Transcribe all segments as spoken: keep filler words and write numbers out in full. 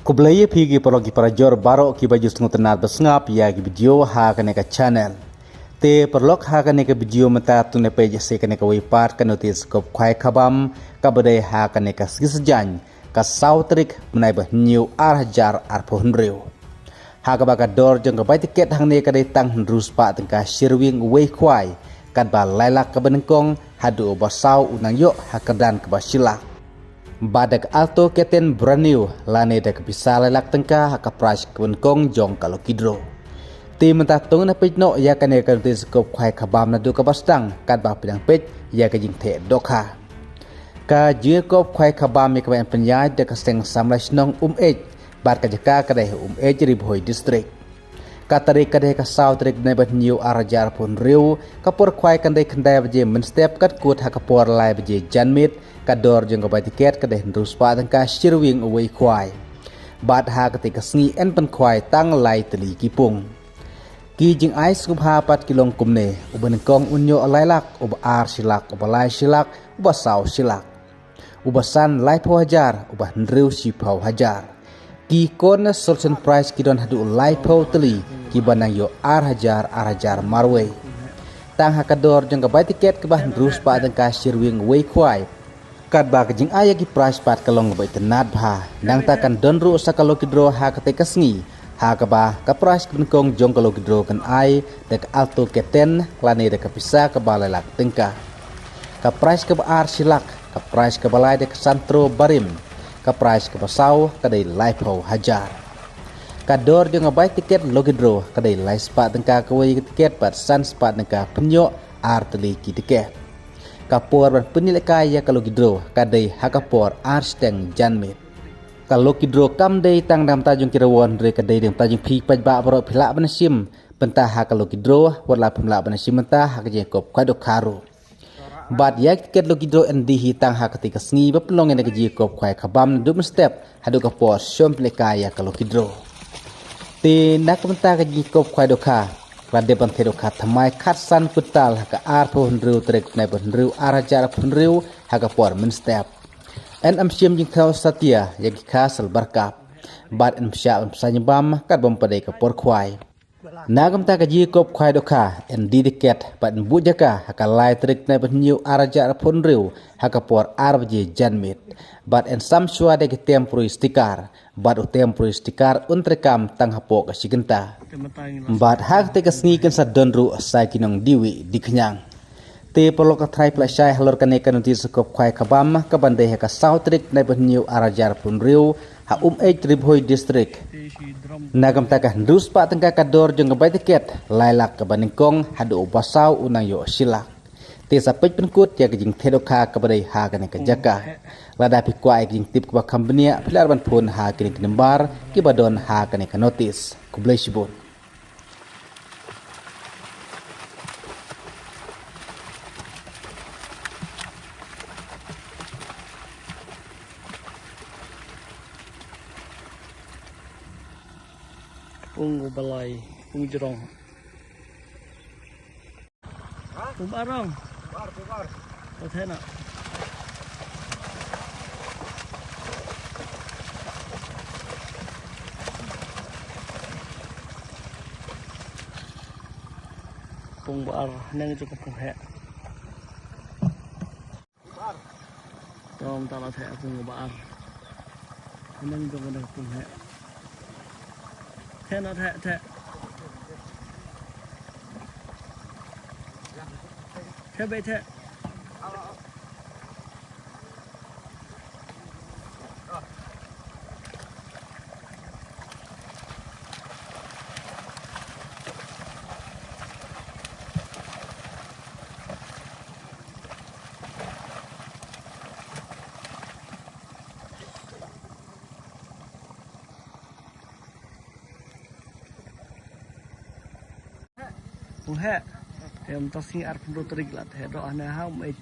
Khublei ïa phi ki paralok ki parajor baroh kiba ju sngewtynnat ba sngap ïa ki video ha kane ka channel. Te paralok, ha kane ka video mynta to ngin peit ïa kane kawei pat ka notis kop khwai khabam kaba dei ha kane ka sngi Saitjaiñ, ka saw tarik bnai ba hynñiew ar hajar arphew hynriew. Ha kaba ka dor jong ka bai tiket hangne ka dei tang hynriew spah tyngka shi ryngwiang uwei khwai, katba lai lak kaba nyngkong haduh uba saw u nang ïoh ha kyrdan kaba shi lak. Bad da ka Alto K ten brand new lane da ka pisa lai lak tyngka ha ka prize kaba nyngkong jong ka lucky draw. Te mynta to ngin peit noh ïa kane ka notis kop khwai khabam naduh kaba sdang katba phi dang peit ïa ka jingtheh dohkha. Ka jingïakop khwai khabam ïa kaba yn pynïaid da ka seng samla shnong Umeit, bad ka jaka ka dei ha Umeit, Ri Bhoi District. Ka tarik ka dei ka saw tarik bnai ba hynñiew ar hajar arphew hynriew, ka por khwai kan dei khyndai baje mynstep, kat kut ha ka por lai baje janmiet, ka dor jong ka bai tiket ka dei hynriew spah tyngka shi ryngwiang uwei khwai. Bad ha katei ka sngi yn pynkhwai tang lai tylli ki pung. Ki jingai sngewbha pat ki long kumne: uba nyngkong un ïoh lai lak, uba ar shi lak, uba lai shi lak, uba saw shi lak, uba san laiphew hajar, uba hynriew shiphew hajar. Ki consolation prize ki don haduh laiphew tylli, kiba nang ïoh ar hajar, ar hajar marwei. Tang ha ka dor jong ka bai tiket kaba hynriew spah tyngka shi ryngwiang uwei khwai, katba ka jingai ïa ki prize pat ka long kaba itynnat bha. Nangta kan don ruh sa ka lucky draw ha katei ka sngi, ha kaba ka prize kaba nyngkong jong ka lucky draw kan ai da ka Alto K ten lane da ka pisa kaba lai lak tyngka. Ka prize kaba ar shi lak, ka prize kaba lai da ka Santro barim, ka prize kaba saw ka dei laiphew hajar. Ka dor jong ka bai tiket lucky draw ka dei lai spah tyngka kawei ka tiket bad san spah tyngka pynïoh ar tylli ki tiket. Ka por ban pynïalehkai ïa ka lucky draw ka dei ha ka por ar shiteng janmiet. Ka lucky draw kam dei tang na ka bynta jong ki rawon, hynrei ka dei na ka bynta jong phi paidbah baroh, phi lah ban shim bynta ha ka lucky draw, wat la phim lah ban shim bynta ha ka jingïakop khwai dohkha ruh. Bad ïa ki tiket lucky draw yn die hi tang ha katei ka sngi ba pynlong ïa ka jingïakop khwai khabam naduh mynstep haduh ka por shong pynlehkai ïa ka lucky draw. Te na ka bynta ka jingïakop khwai dohkha, la dep ban theh dohkha thymmai khatsan kwintal ha ka arphew hynriew tarik bnai ba hynriew ar hajar arphew hynriew ha ka por mynstep. Yn ym shim jingthew satia ïa ki kha sylbar kap. Bad yn pynshah ban pynsan bam katba ym pat dei ka por khwai. Na ka bynta ka jingïakop khwai dohkha, yn die tiket bad yn buh jaka ha ka lai tarik bnai ba hynñiew ar hajar arphew hynriew ha ka por ar baje janmiet. Bad yn sam shuwa da ki temporary sticker, bad u temporary sticker un treikam tang hapoh ka shi kynta. Bad ha katei ka sngi kan sa don ruh sa ki nongdie wieh die khñiang. Te paralok, ka tharai phi la shai halor kane ka notis kop khwai khabam kaban dei ha ka saw tarik bnai ba hynñiew ar hajar arphew hynriew ha Umeit, Ri Bhoi District. Na ka bynta ka hynriew spah tyngka ka dor jong ka bai tiket, lai lak kaba nyngkong haduh uba saw u nang ïoh shi lak. Te sa peit pynkut ïa ka jingtheh dohkha kaba dei ha kane ka jaka. Lada phi kwah ïa ka jingtip kaba kham bniah, phi lah ban phone ha kine ki number kiba don ha kane ka notis. Khublei shibun. Pung u balai, pung jrong. Pung barong. Pung bar, pung bar. Ko thena. Pung bar, neng ju ko pung he. Tom ta la theh pung ba ar. Nang jong nang pung he. Theh na theh, theh. Theh bai theh. Ung he. Em, ta sngi arphew hynriew tarik la theh doh hane ha Umeit.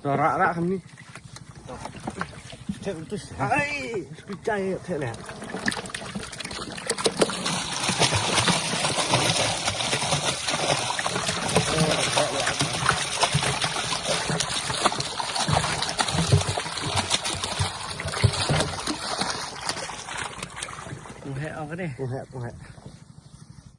Rak rak kami. Theh betul. Ai, picai theh leh. Heh, ong kane. Pung heh, pung heh.